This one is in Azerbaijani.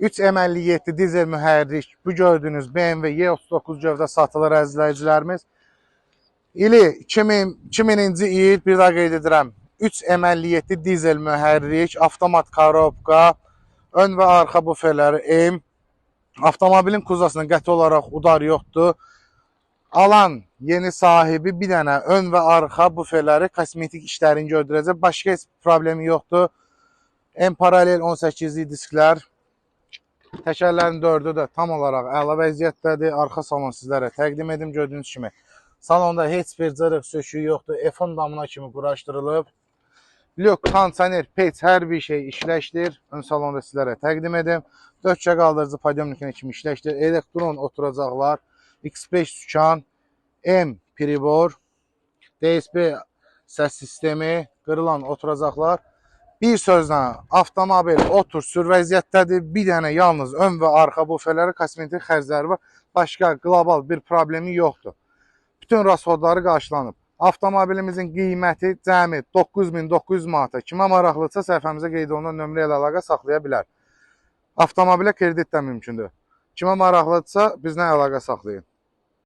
3M57 dizel mühərrik bu gördüyünüz BMW E39 gövdə satılır, əziz izləyicilərimiz. İli 2000, 2000-ci il, bir daha qeyd edirəm. 3M57 dizel mühərrik, avtomat korobka, ön və arxa buferləri M. Avtomobilin kuzovunda qəti olaraq udar yoxdur. Alan yeni sahibi bir dənə ön və arxa buferləri kosmetik işlərini gördürəcək. Başqa heç problemi yoxdur. M paralel 18-lik disklər. Təkərlərin dördü də tam olaraq əla vəziyyətdədir. Arxa salon sizlərə təqdim edim, gördüyünüz kimi. Salonda heç bir cırıq, söküyü yoxdur. F10 damına kimi quraşdırılıb. Lük, kondisioner, peç, hər bir şey işləkdir. Ön salonda sizlərə təqdim edim. 4 qaldırıcı podiyomnikinə kimi işləkdir. Elektron oturacaqlar. X5 sükan, M pribor, DSP səs sistemi, qırılan oturacaqlar. Bir sözlə, avtomobil otur sür vəziyyətdədir. Bir dənə yalnız ön və arxa buferləri kosmetik xərcləri var. Başqa qlobal bir problemi yoxdur. Bütün rasxodları qarşılanıb. Avtomobilimizin qiyməti cəmi 9900 manata. Kimə maraqlıdırsa, səhifəmizə qeyd olunan nömrə ilə əlaqə saxlaya bilər. Avtomobilə kredit də mümkündür. Kimə maraqlıdırsa, bizlə əlaqə saxlayın.